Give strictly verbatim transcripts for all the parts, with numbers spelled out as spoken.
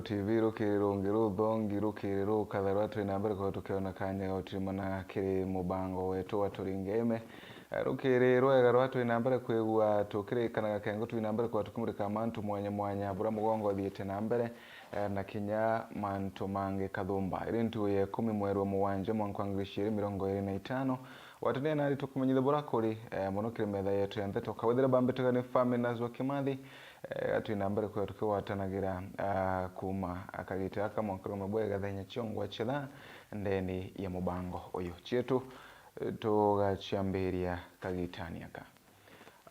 T V, rukiri rungi ruthongi, rukiri rukatharwa, twi na mbere kwithirwa tukiona kanya ga gutirimana kiri mubango wetu wa Turinge Ime. Eh, rukiri rwega rwa twi na mbere kwigua tukirikanaga kengo, twi na mbere kwithirwa tukimurika mantu mwanya mwanya, buria mugongo uthiite na mbere, eh, na kinya mantu mangi kathumba. Iri ntuku ya ikumi mweri wa mugwanja mwanka wa ngiri ciiri mirongo iiri na itano, Watanene nari tukumenyithia buria kuri, eh, mono kiri metha yetu ya nteto. Kawithira bambitaga ni Faminas wa Kimathi, eh, atwi na mbere kwithirwa tukigwatanagira, ah, kuuma kagita gaka mwanka rumwe bwega thaa inya ciongwa cia thaa ndeni ya mubango uyu. Cietu, eh, tugaciambiria kagitani aka.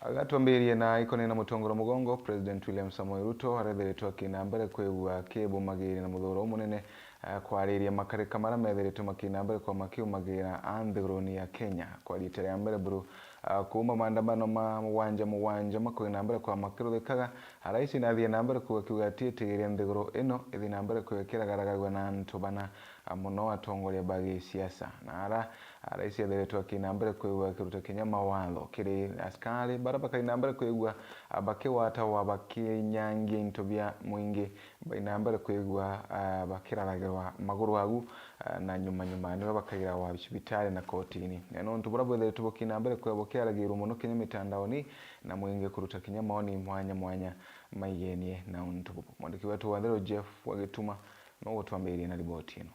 Agatwambirie na ikonene na mutongoria mugongo, President William Samoei Ruto arethiritwe akina mbere kwigua akibumagiria na muthuro umunene, eh, kwariria makarika maria methiritwe makina mbere kwa makiumagira a nthiguruni ya Kenya. Kwa riita ria mbere buru, ah, kuuma maandamano ma mugwanja mugwanja makwina mbere kwa makiruthikaga, araisi nathie na mbere kuga kiuga ati itigiria nthiguru ino ithi na mbere kwikiragaragagua na antu bana, ah, mono atongoria ba gisiasa. Na ara araisi ethiritwe akina mbere kwigua akiruta kinya mawatho kiri askari bara bakaina mbere kwigua, ah, bakiwatawa bakinyangia into bia mwingi, baina mbere kwigua, ah, bakirathagirwa maguru agu, ah, na nyuma nyuma niwe bakairawa cibitari na kotini. Na nontu bura bwithiritwe bukina mbere kwigua bukiaragirwa mono kinya mitandaoni na mwingi kuruta kinya maoni mwanya mwanya maigenie na untu bubu. Mwandiki wetu wa Nthero Jeff wa Gituma no gutwambiria na riboti ino.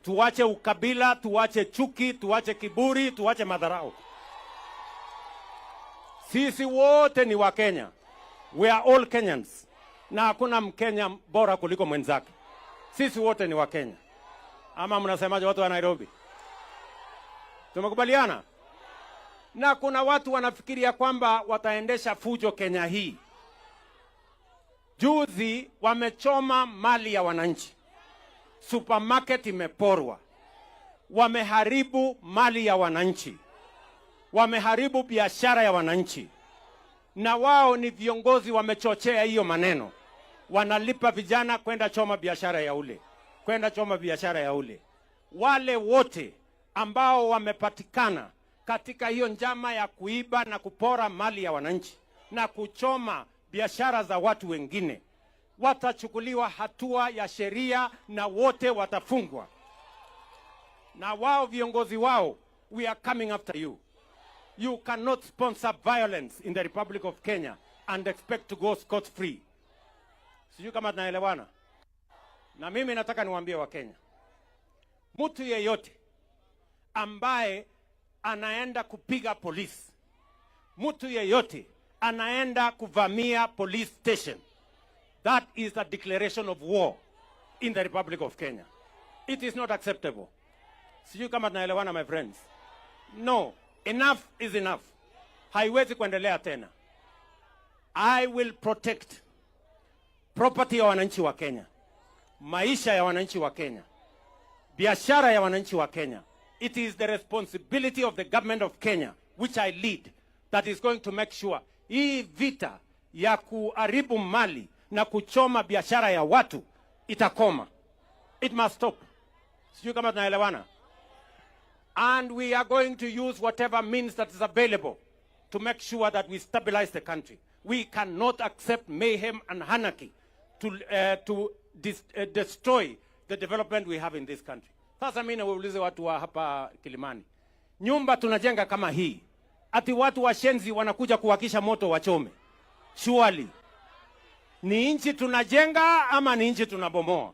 Tuache ukabila, tuache chuki, tuache kiburi, tuache madharau. Sisi wote ni Wakenya. We are all Kenyans. Na hakuna Mkenya bora kuliko mwenzake. Sisi wote ni Wakenya. Ama mnasemaje, watu wa Nairobi? Tumekubaliana? Na kuna watu wanafikiria kwamba wataendesha fujo Kenya hii. Juzi wamechoma mali ya wananchi. Supermarket imeporwa. Wameharibu mali ya wananchi. Wameharibu biashara ya wananchi. Na wao ni viongozi, wamechochea hiyo maneno. Wanalipa vijana kwenda choma biashara ya ule, kwenda choma biashara ya ule. Wale wote ambao wamepatikana katika hiyo njama ya kuiba na kupora mali ya wananchi na kuchoma biashara za watu wengine, watachukuliwa hatua ya sheria na wote watafungwa. Na wao viongozi wao, we are coming after you. You cannot sponsor violence in the Republic of Kenya and expect to go scot-free. Sijui kama tunaelewana. Na mimi nataka niwaambie Wakenya, mtu yeyote ambaye anaenda kupiga polisi, mtu yeyote anaenda kuvamia police station, that is a declaration of war in the Republic of Kenya. It is not acceptable. Sijui kama tunaelewana, my friends. No, enough is enough. Haiwezi kuendelea tena. I will protect property ya wananchi wa Kenya, maisha ya wananchi wa Kenya, biashara ya wananchi wa Kenya. It is the responsibility of the government of Kenya, which I lead, that is going to make sure hii vita ya kuharibu mali na kuchoma biashara ya watu itakoma. It must stop. Sijui kama tunaelewana. And we are going to use whatever means that is available to make sure that we stabilize the country. We cannot accept mayhem and anarchy to, uh, to dis-, uh, destroy the development we have in this country. Sasa mimi naulize watu wa hapa Kilimani, nyumba tunajenga kama hii, ati watu washenzi wanakuja kuwakisha moto wachome? Surely. Ni nchi tunajenga ama ni nchi tunabomoa?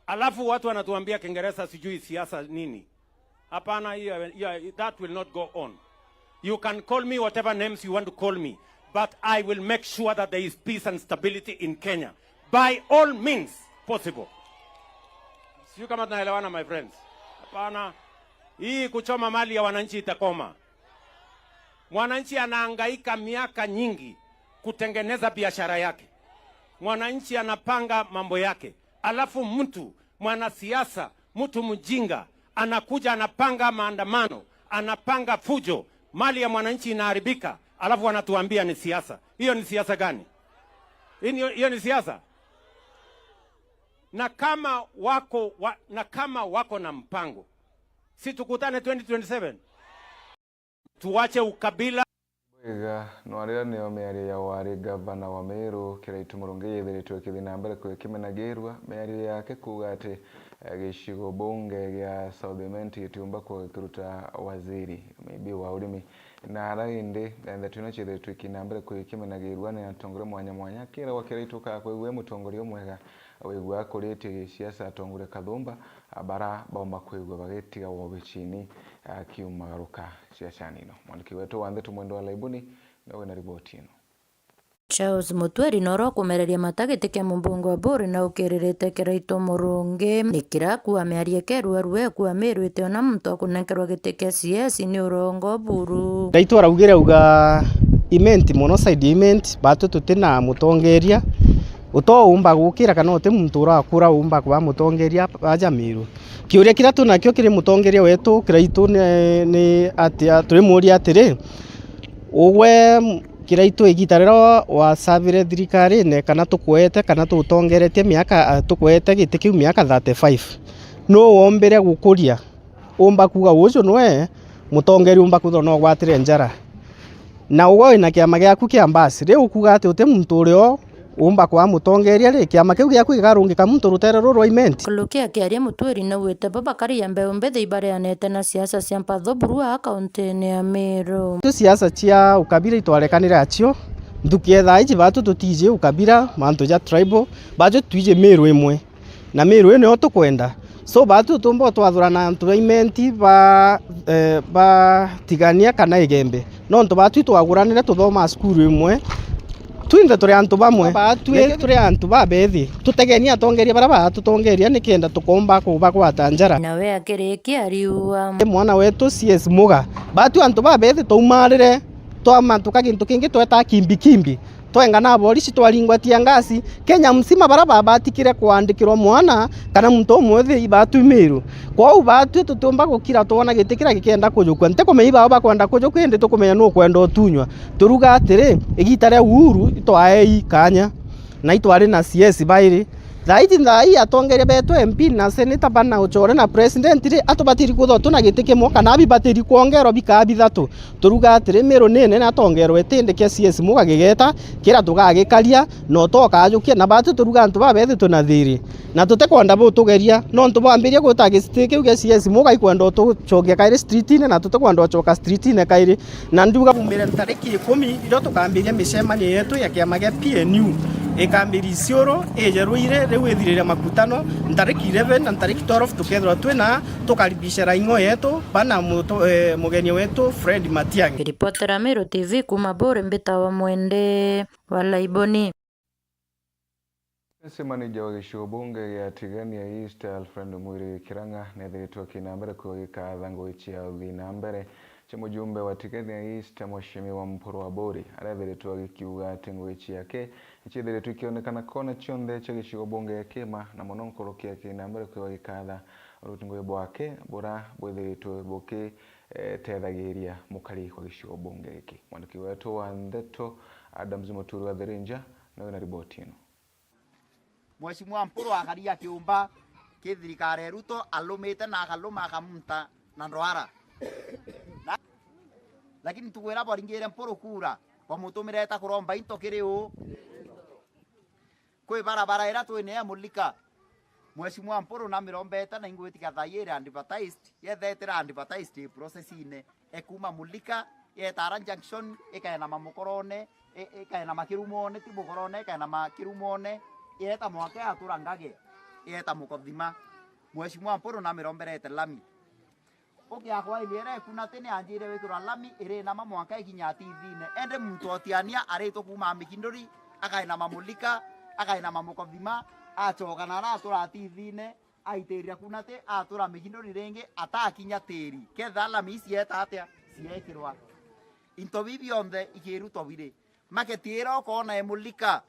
Alafu watu wanatuambia Kiingereza sijui siasa nini. Hapana, hiyo, hiyo, that will not go on. You can call me whatever names you want to call me, but I will make sure that there is peace and stability in Kenya by all means possible. Sijui kama tunaelewana, my friends. Hapana, hii kuchoma mali ya wananchi itakoma. Mwananchi anahangaika miaka nyingi kutengeneza biashara yake. Mwananchi anapanga mambo yake. Alafu mtu mwanasiasa, mtu mjinga, anakuja anapanga maandamano, anapanga fujo, mali ya mwananchi inaharibika, alafu wanatuambia ni siasa. Hiyo ni siasa gani? Hiyo ni, hiyo ni siasa? Na kama wako wa, na kama wako na mpango, si tukutane twenty twenty-seven? Tuache ukabila. Iga nwarira niyo miario ya wari gavana wa Meru, Kiraitu Murungi, yithiritwe ikithi na mbere kwikimenagirua, miario yake kuuga ati, eh, gicigo bunge gia South Imenti gitiumba kwithirwa gikiruta waziri maybe wa urimi. Na ara indi, eh, ndeto ino ciithiritwe ikina mbere kwikimenagirua ni atongoria mwanya mwanya, kiragwa Kiraitu kakwigua e mutongoria umwega, wigua akuritie gisiasa atongoria kathumba, bara baumba kwigua bagitiga wobicini, akiumagaruka siasani ino. Mwandiki wetu wa ndeto Mwendwa Laibuni niwe wina riboti ino. Charles Mutweri noro kumereria mata giti kia mubunge wa Buri na ukiririte Kiraitu Murungi. Ni kira kua miario ikeruarua ekua Meru itiona muntu akunenkerwa giti kia C S ni urongo buru. Kiraitu araugire auga Imenti mono, side ya Imenti, batu tutina mutongeria utoumba gukira kana uti muntu urakura umba kuba mutongeria aja Meru. Kiuria kiria twinakio kiri mutongeria wetu Kiraitu ni, ni atia, turimuria atiri, ugwe Kiraitu, igita riria wa-, wasavire thirikarine, kana tukwete, kana tutongeretie miaka, a, tukwete giti kiu miaka thirty-five, nuu wombire gukuria umba kuuga uju nwe mutongeria umba kwithirwa no gwatire njara? Na ugwe wina kiama giaku kia Mbasi, riu ukuuga ati uti muntu urio umba kwaa mutongeria ri, kiama kiu giaku gikarungika muntu rutere ruru rwa Imenti? Nkuruki akiaria Mutweri naugite bo bakari ya mbeu mbithi ibareanete na siasa cia mpatho buru aa kauntine ya Meru. Tu siasa cia ukabira itwarekanire acio, nthuki ya thaa iji batu tutiji ukabira, mantu ja tribal, baju twiji Meru imwe. Na Meru ii nio tukwenda. So, batu tutumba twathurana antu ba Imenti, ba, eh, ba Tigania kana Igembe. Nontu batu itwaguranire tuthoma cukuru imwe. Twinthe turi antu bamwe. Batu turi antu babethi. Tutegeni atongeria bara batutongeria nikenda tukomba kubagwata njara. Nawe akirikia ariua. Mwana wetu C S Muga. Batu antu babethi twaumarire, twamantuka gintu kingi tweta kimbi kimbi. Twenga na aborisi twaringwa tia ngasi, Kenya msima bara babatikire kwandikirwa mwana kana muntu umwithi ibatu Meru. Kwou batwi tutiumba gukira twona giti kiria gikenda kujukua. Ntikumenya ibao bakwenda kujukua, indi tukumenya nukwenda utunywa. Turuga atiri, igita ria Uhuru itwaei kanya, na itwari na C S bairi. Thaiji, thaai atongeria betu, M P na senator bana uchore na president ri, atubatiri kwithwa tuna giti kimwe, kana abi batiri kwongerwa bikaa bithatu. Turuga atiri, Meru ni nene atongerwe itindi kia C S Muga gigeta, kira tugagikaria, na utokajukia, na batu turuga antu babethi tuna thiri. Na tutikwenda butugeria, nontu bwambiria gwita giti kiu gia C S Muga ikwenda utucokia kairi streetine, na tutikwenda ucoka streetine kairi. Na ndiuga bumire ntariki ikumi, irio tukambiria micemanio yetu ya kiama gia P N U. Ikambiria Isiolo, ije Ruiri, riu ithirire Makutano, ntariki eleven na ntariki twelve tukethirwa twina tukaribisha raing'o yetu, bana muto-, eh, mugeni wetu Fred Matiang'i. Ripotera Meru T V kuma Buri, mbitawa Mwende wa Laiboni. City Manager wa gicigo bunge gia Tigania East, Alfred Mwiri Kirang'a, nethiritwe akina mbere kugikatha ngugi cia uthii na mbere cia mujumbe wa Tigania East, Mheshimiwa Mpuru Aburi, aria ethiritwe agikiuga ati ngugi ciake iciethiritwe ikionekana kona cionthe cia gicigo bunge gia Kiima, na mono nkuruki akina mbere kugikatha uruti ngugi bwake bura bwithiritwe buki eh, tethagiria mukari kwa gicigo bunge giki. Mwandiki wetu wa ndeto, Adams Muturi wa Thirinja, niwe na riboti ino. Mheshimiwa Mpuru akari akiumba ki thirikari ya Ruto, alumite na akaluma akamunta na ndwara. Na, lakini tukwira boringire Mpuru kura, bamutumire eta kuromba into kiri uu. Kwi barabara iria twine ya Mulika. Mheshimiwa Mpuru namirombete na ingwitikia thaa ii iri advertised, yetha itira advertised i process-ine. Ekuma Mulika, yeta ara junction, ikaenama Mukorone, i-, ikaenama Kirumone, ti Mukorone, ikaenama Kirumone, yeta mwaka yatura Ngage, yeta Mukothima. Mheshimiwa Mpuru namiromberete lami. Ukiakwa iri ira ikunati ni anjire wikirwa lami irinama mwanka ikinya Tithine. Indi muntu o Tiania aritwe kuuma Mikinduri, akainama Mulika, akainama Mukothima, acoka na aratura Tithine, aitirira kunati, atura Mikinduri ringi, atakinya tiri. Ketha lami icieta atia? Ciekirwa. Into bibi bionthe ikirutwa biri. Market ira ukoona i Mulika,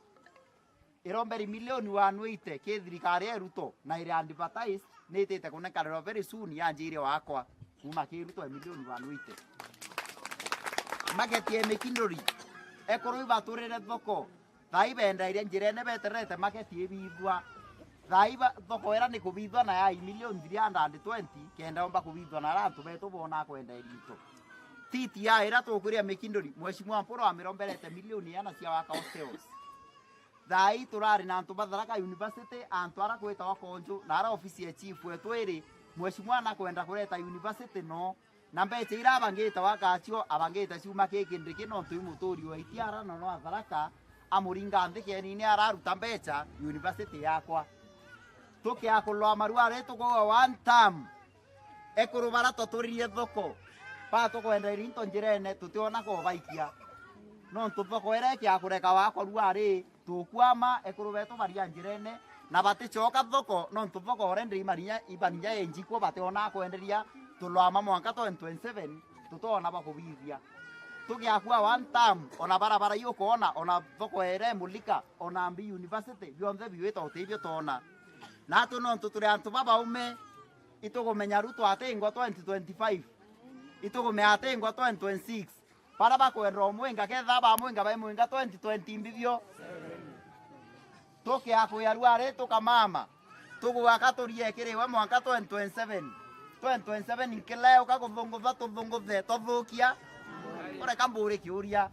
iromberi milioni one eighty ki thirikari ya Ruto na iri advertised, ni itite kunekanirwa very soon yanjire wakwa kuuma ki Ruto e milioni one eighty. Market ya Mikinduri, ekorwo ibaturire thoko, thaa ibendairia njirene betererete market ibithwa. Thaa iba thoko ira ni kubithwa na yai milioni three hundred twenty, kenda yomba kubithwa na ara antu betu bona kwenderia into. Titi ya ira tukwiria Mikinduri, Mheshimiwa Mpuru amiromberete milioni iana cia waka hostels. Thaa ii turari na antu ba Tharaka University, antu ara kwitawa Konju, na ara ofisi ya chief wetu iri, Mheshimiwa nakwenda kureta university no, na mbecha ira abangite waka acio, abangite ciuma kikindiki nontu i muturi wa itiara na no Atharaka, amuringa nthi kenini araruta mbecha university yakwa. Tukiakulwa marua ri tukauga one term, ekuru bara twaturirie thoko, ba tukwenderia into njirene, tutiona kobaikia. Nontu thoko iria ikiakureka wakwa rua ri, tukwama, ekuru betu baria njirene, na baticoka thoko, nontu thoko already imarinya, ibarinya enjikwo, bationa kwenderia, tulwama mwanka twenty twenty-seven, tutona bakubithia. Tugiakua one term, ona barabara iu ukoona, ona thoko ere mulika, ona mbi university, bionthe biwita utibio tona. Natu nontu turi antu babaume, itugumenya Ruto atingwa twenty twenty-five, itugumenya atingwa twenty twenty-six. Bara bakwenda umwinga, ketha bamwinga bai mwinga twenty twenty mbibio. Tukiakuya rua ri tukamama, tugwaka turie kiriwe mwanka twenty twenty-seven. Twenty twenty-seven nkileuka kuthungutha tuthunguthe tuthukia. Ureka mburi kiuria.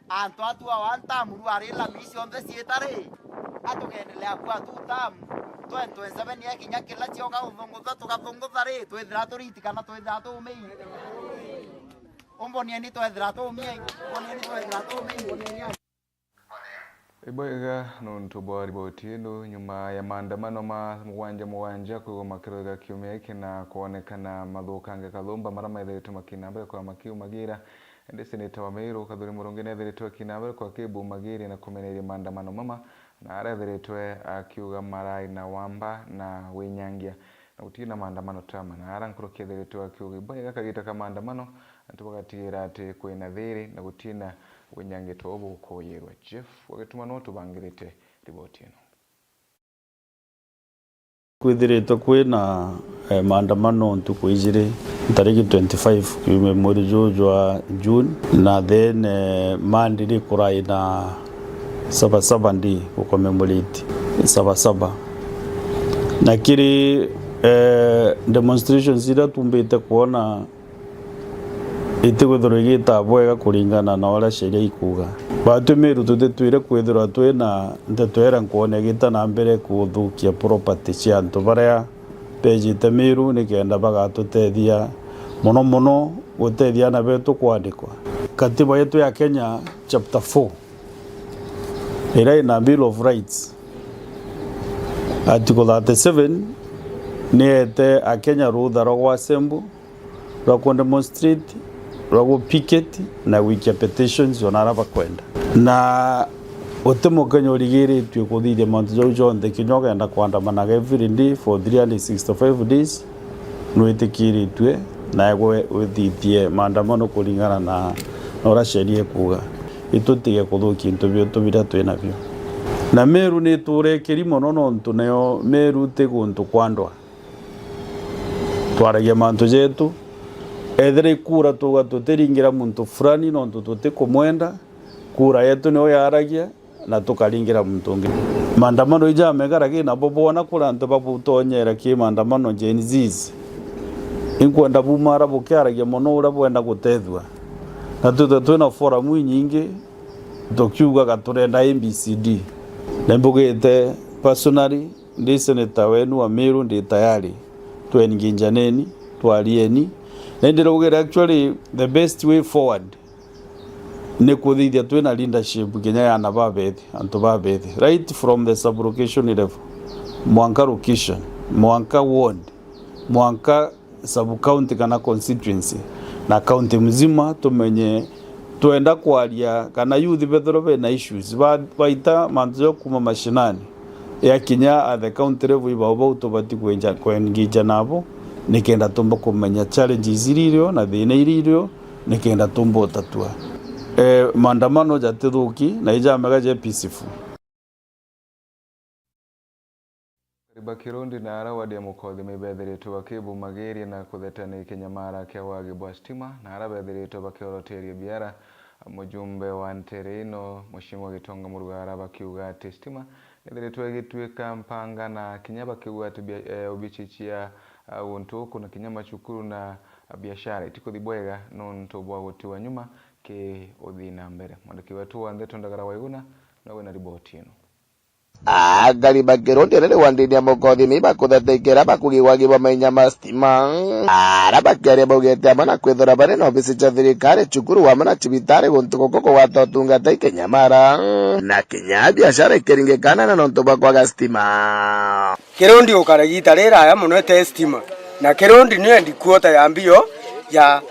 Antu atu a one term rua ri lami cionthe ciita ri, atugendelea kua two term, twenty twenty-seven yekinya kila cioka guthungutha tugathungutha ri, twithira turiti kana twithira tuumii? Umbonieni twethira tuumii, umbonieni twethira tuumii, umbonieni. Ibwega nontu bwa riboti ino. Nyuma ya maandamano ma mugwanja mugwanja kwigwa makirorega kiumia giki na kwonekana mathukange kathumba mara methiritwe makina mbere kwa makiumagira, indi seneta wa Meru Kathuri Murungi nethiritwe akina mbere kwa kibumagiria na kumeneria maandamano mama, na arethiritwe akiuga marai na wamba na winyangia. Na gutina maandamano tama na ara nkuruki ethiritwe akiuga ibwega kagita ka maandamano, antu bagatigira ati kwina thiri na gutina winyangitwe ubu ukuyirwa. Jeff Wagituma no tubangirite riboti ino. Kwithiritwe kwina, eh, maandamano ntuku ijiri, ntariki twenty-five kiumia mweri juu jwa June, na then, eh, Monday ni kurai na Saba Saba Day, gucommemorate Saba Saba. Na kiri, eh, demonstrations iria tumbite kwona itikwithirwa igita bwega kuringana na uria sheria ikuuga. Batwi Meru tutitwire kwithirwa twina nteto iria nkwona igita na mbere kuthukia property cia antu baria bejite Meru nikenda bagatutethia, mono mono gutethia ana betu kwandikwa. Katiba yetu ya Kenya chapter four, iria ina Bill of Rights, article thirty-seven, niete Akenya rutha rwa gwa assemble, rwa ku demonstrate, rwa gu picket na gwikia petitions ona ara bakwenda. Na uti Mukenya urigiritue kuthithia mantu jau jonthe, kinya ugenda kwandamanaga every day for three hundred sixty-five days, nwitikiritue naegwe withithie maandamano kuringana na, na uria sheria ikuuga. Itutige kuthukia into bietu biria twinabio. Na Meru ni iturekeri mono nontu nayo Meru ti guntu kwa ndwa. Twaragia mantu jetu. Ethira ikura tuga tutiringira muntu fulani nontu tutikumwenda, kura yetu niyo yaragia na tukaringira muntu ungi. Maandamano ijamega, lakini nabo boona kuri antu babutonyera ki maandamano, Gen Zs. Inkwenda bumara bukiaragia mono uria bwenda gutethua. Na twithwe twina forum inyingi tukiugaga turenda A B C D. Na imbugite personally, ndi senator wenu wa Meru, ndi tayari. Twenginjaneni, twarieni. Na indiraugira actually the best way forward ni kuthithia twina leadership kinya ya ana babethi, antu babethi, right from the sub-location level, mwanka location, mwanka ward, mwanka sub-county kana constituency, na county mzima, tumenye twenda kwaria kana youth bethirwa bena issues, ba-, baita mantu ja kuma mashinani, yakinya at the county level, ibao bau tubati kwenja, kwengija nabo, nikenda tumba kumenya challenges iria irio na thina iria irio, nikenda tumba utatua. Eh, maandamano jatithuki na ijamega je peaceful. Kariba Kirundi na ara wadi ya Mukothima ibethiritwe bakibumagiria na kuthetania kinyamara kia wagi bwa stima, na ara bethiritwe bakioroteria biara. Mujumbe wa ntere ino, Mheshimiwa Gitonga Murugara, bakiuga ati stima nithiritwe igituika mpanga, na kinya bakiuga ati bia-, eh, obici cia, ah, guntu guku na kinya macukuru na biashara itikuthi bwega nontu bwa gutigwa nyuma ki uthii na mbere. Mwandiki wetu wa ndeto Ndagara Waiguna nowe wina riboti ino. Akari ba Kirundi riria wandini ya Mukothimi bakuthatikira bakugigwagigwa mainya ma stima. Ara bakiaria baugite amwe na kwithira bari na obisi cia thirikari, cukuru amwe na cibitari guntu guku kugwata utungata ikinyamara, na kinya biashara ikiringikana na nontu bwa kwaga stima. Kirundi gukara igiita riraya mono ite stima, na Kirundi niyo headquarter ya mbio ya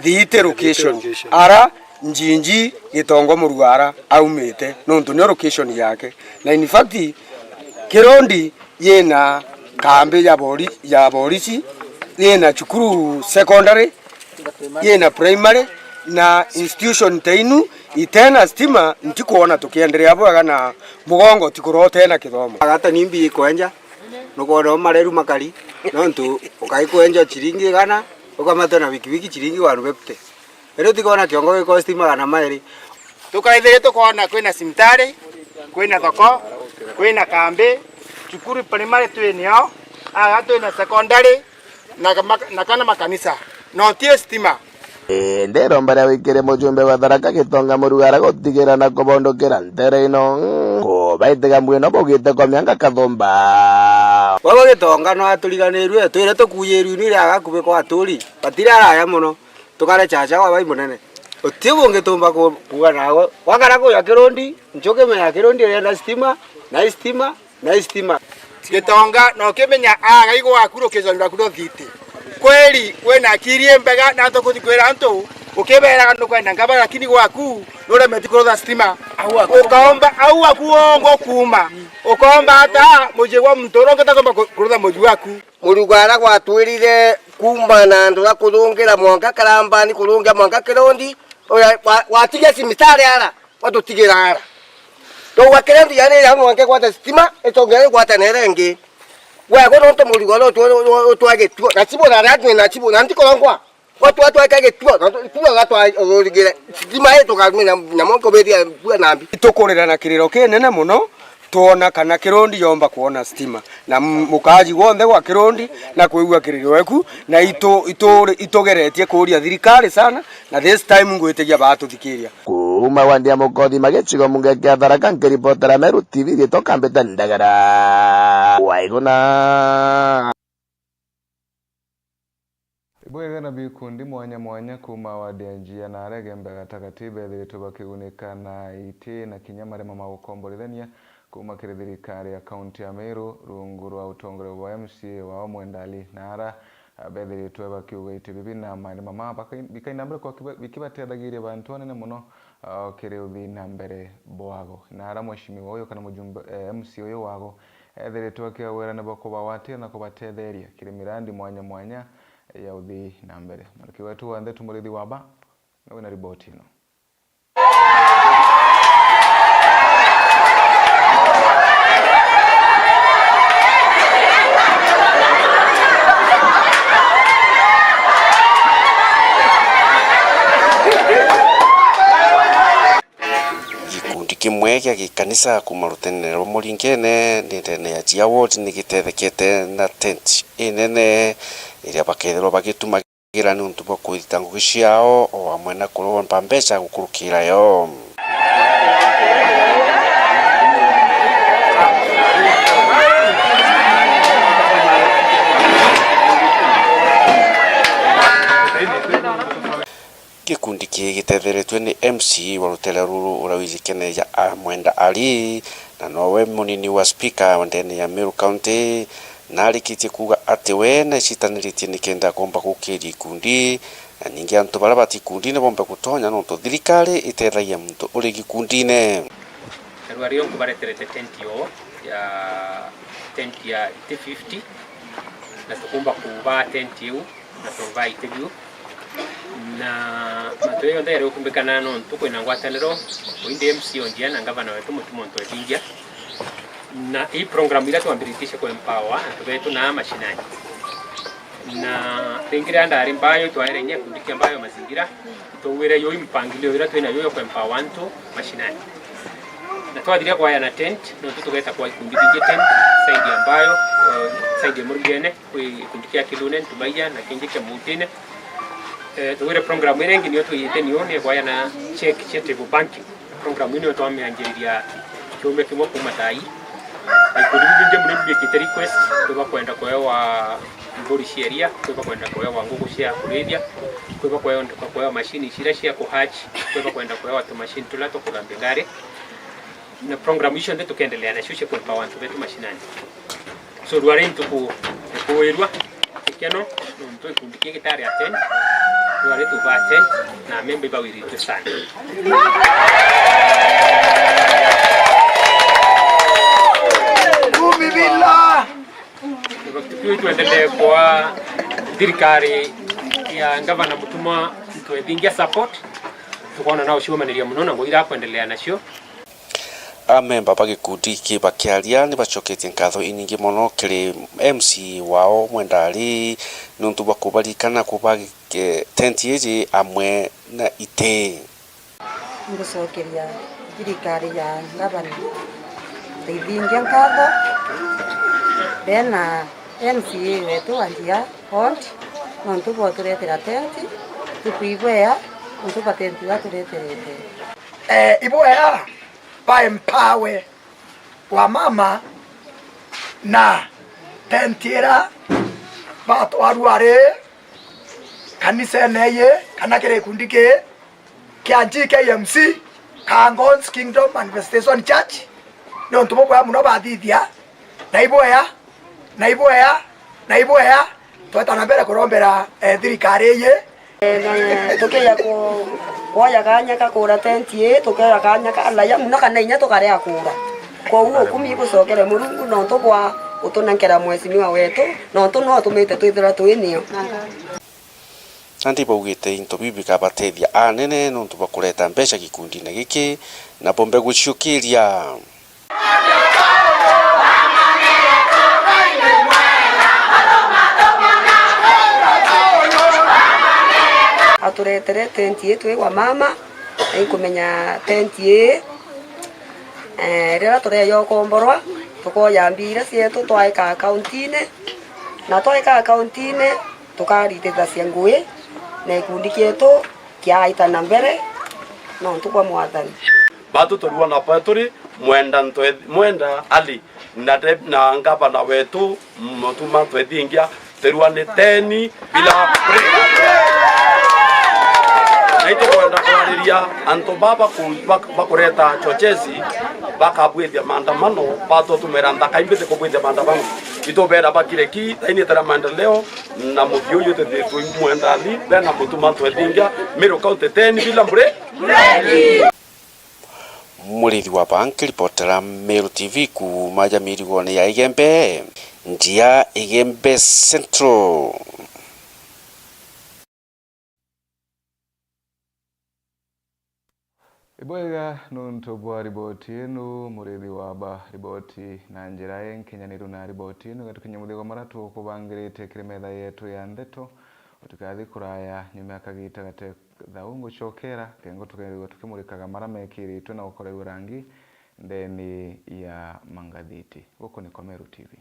Thiiti location, ara Njinji Gitongo Murugara aumite, nontu niyo location yake. Na in fact, Kirundi yina kambi ya bori-, ya borisi, yina cukuru secondary, yina primary, na institution ta inu itena stima, ntikwona tukiendelea bwega na mugongo ti kurota ena kithomo. Agata ni mbi ikwenja, nukwona o mareru makari, nontu ukai kwenja ciringi igana, ukamatwa na bikibiki ciringi one fifty. Indi utikona kiongo gikosti magana mairi. Tukaithire tukona kwina cibitari, kwina thoko, kwina kambi, cukuru primary twinio, aga twina secondary, na kama-, na kana makanisa. No ti stima. Indi iromba ria wikire mujumbe wa Tharaka Gitonga Murugara gutigira na kubondokera ntere ino, kubaitiga mbwino bugite kwa mianga kathumba. Baba Gitonga no aturiganirue, twire tukuyirwe inu iri agakubi kwa aturi, batiri araya mono. Tukare chacha wa bai munene. Uti bungitumba ku-, kuuga nawe. Wakara kuya Kirundi, nchuki menya Kirundi irenda stima, na i stima, na i stima. Gitonga, na ukimenya aga igwaku rukijo rwaku rwa thiti. Kweli, wina akiri imbega, na tukuthi kwira antu, ukiberaga nukwenda ngabana, lakini gwaku, nuremeti kurutha stima. Ukaomba, au aku wongo kuuma. Ukaomba ata, muji gwa muntu uria ungi utakomba ku-, kurutha muji waku. Murugara gwatwirire kuuma na antu ja kuthungira mwanka Karambani, kuthungira mwanka Kirundi, uria wa-, watigia cimitari ara, watutigira ara. Twauga Kirundi yani ya mwanka igwate stima, itongira igwate na iria ingi. Gwego nontu murugara utwa-, utwa gituo, na cibu na ria twina cibu, na ntikorongwa. Watwa tweka gituo, na tu-, tuo gatwa urugire. Stima i tukamina na mwanka ubiria bua nambi. Itukurira na kiriro kinene mono, twona kana Kirundi yomba kwona stima, na m-, mukaaji wonthe gwa Kirundi na kwigua kiriro eku, na itu-, itu-, itugeretie kuuria thirikari sana, na this time ngwitigia baatuthikiria. Kuuma wandi ya Mukothima gicigo mbunge kia Tharaka, nkiripotera Meru T V, riitwa Kambita Ndagara. Waiguna. Ibwega na bikundi mwanya mwanya kuuma wadi ya Njia na aria Igembe gatagati bethiritwe bakigunika na iti na kinya marema ma gukomborithania kuuma kiri thirikari ya kaunti ya Meru rungu rwa utongoria bwa M C A wao Mwenda Ali, na ara bethiritwe bakiuga iti bibi na marema ma baka-, bikaina mbere kwa kiba-, bikibatethagiria bantu anene mono, ah, kiri uthii na mbere bwago. Na ara mheshimiwa uyu kana mujumbe, eh, M C A uyu wago ethiritwe akiawirane bwa kubagwatira na kubatetheria kiri mirandi mwanya mwanya ya uthii na mbere. Mwandiki wetu wa ndeto Murithi Waba niwe wina riboti ino. Gikundi kimwe gia gikanisa kuuma rutenene rwa Muringene ni ndene ya Jia Ward ni gitethekete na tent inene iria bakethirwa bagitumagira niuntu bwa kwithita ngugi ciao, o amwe na kuromba mbeca gukurukira yo. Gikundi kii gitetheretue ni M C wa rutere ruru uria wijikene ja Mwenda Ali, na nowe munini wa spika ndene ya Meru County, na arikitie kuuga ati we naicitaniritie nikenda komba gukiria ikundi, na ningi antu baria bati ikundi ni bombe gutonya nontu thirikari itethagia muntu uri gikundine. Narua rio nkubareterete tent yo ya, tent ya iti fifty, na tukumba kuba tent iu na tuva iti biu. Na mantu jau jonthe jari gukumbikana nontu kwina ngwataniro, indi M C o Njia na ngavana wetu Mutuma M'Ethingia. Na ii program iria twambiritie ku empower antu betu na mashinani. Na ringi riria ndari Mbayo, twaere inya gikundi kia Mbayo Mazingira, itwaugire yo mpangilio iria twina yo ya ku empower antu mashinani. Na twathiria kwaya na tent, nontu tugeta kwa ikundi bingi tent, side ya Mbayo, eh, side ya Murugene, kwi gikundi kia Kilune, Ntubaia, na kingi kia Mutine. Eh, tugwire program iria ingi niyo twiyite niyo ni kwaya na check cia table banking. Program ino twamianjiriria kiumia kimwe kuuma thaa ii. Na ikundi bibingi muno biikite request, kwi bakwenda kuewa mburi cia iria, kwi bakwenda kuewa nguku cia kurithia, kwi bakwenda kuewa machine ciria cia kuhatch, kwi bakwenda kuewa tumachine turia twa kuthambia ngari. Na program icio nthe tukendelea nacio cia kuempower antu betu mashinani. So, rwari ntuku ikuwirua gikeno, nontu gikundi kii gitari attend, rwari tuba attend, na memba ibawiritwe sana. Kumi bila. Tukiu tuendelee kwa thirikari ya Ngavana Mutuma ntwethingia support, tukoona nao ciumaniria muno na ngugi iria akwendelea nacio. Amemba ba gikundi ki bakiaria ni bacoketie nkatho inyingi mono kiri M C A wao Mwenda Ali niuntu bwa kubaririkana kuba tent iji amwe na iti. Ngucokeria thirikari ya ngavana Nthaithingia nkatho, bena M C A wetu wa Njia Ward, nontu bwa uturetera tent, tukwibwea nontu bwa tent iria atureterete. Eh, ibwea ba empower wa mama na tent ira batwarua ari kanisene iyi kana kiri gikundi kii kia G K M C, Kangon's Kingdom Manifestation Church, niuntu bubwea muno bathithia, na ibwea, na ibwea, na ibwea, tweta na mbere kurombera, eh, thirikari iyi. Eh, na tukija ku-, kwoya kanya ka kugura tent ii, tukioya kanya ka laya muno kana inya tukaria kugura. Kwoguo ukumi igucokere Murungu nontu bwa gutunenkera mheshimiwa wetu, nontu no utumite twithirwa twi nio. Nandi baugite into biu bikabatethia anene nontu bwa kureta mbeca gikundine giki, na bombe guciukiria. Aturetere tent ii twi wa mama, na inkumenya tent ii, eh, riria tureeja ukomborwa, tukoya mbia iria cietu twaika akauntiine, na twaika akauntiine, tukaritithacia ngui, na gikundi kietu kiaita na mbere nontu bwa Mwathani. Batu turua na pa turi Mwenda Ntwe-, Mwenda Ali na de-, na ngavana wetu Mutuma Ntwethingia, terua ni teni bila break. Na itukwenda kwariria antu baba ku-, bak-, bakureta chochezi bakabwithia maandamano, batutumira nthaka imbithi kubwithia maandamano. Itubera bakire ki thaini tera maendeleo, na muthiu uyu tutitwe Mwenda Ali, bena Mutuma Ntwethingia, Meru County teni bila break. Murithi wa Baa nkiripotera Meru T V kuuma ja mirigone ya Igembe, Njia Igembe Central. Ibwega nontu bwa riboti inu, Murithi wa Baa. Riboti na njira inkinyaniru na riboti inu igatukinyia muthia gwa maria tukubangirite kiri metha yetu ya ndeto. Utikathi kuraya, nyuma ya kagita gate thau ngucokera, kengo tukeethirwa tukimurikaga maria mekiritwe na gukorerua rangi ndeni ya mangathiti. Guku ni kwa Meru T V.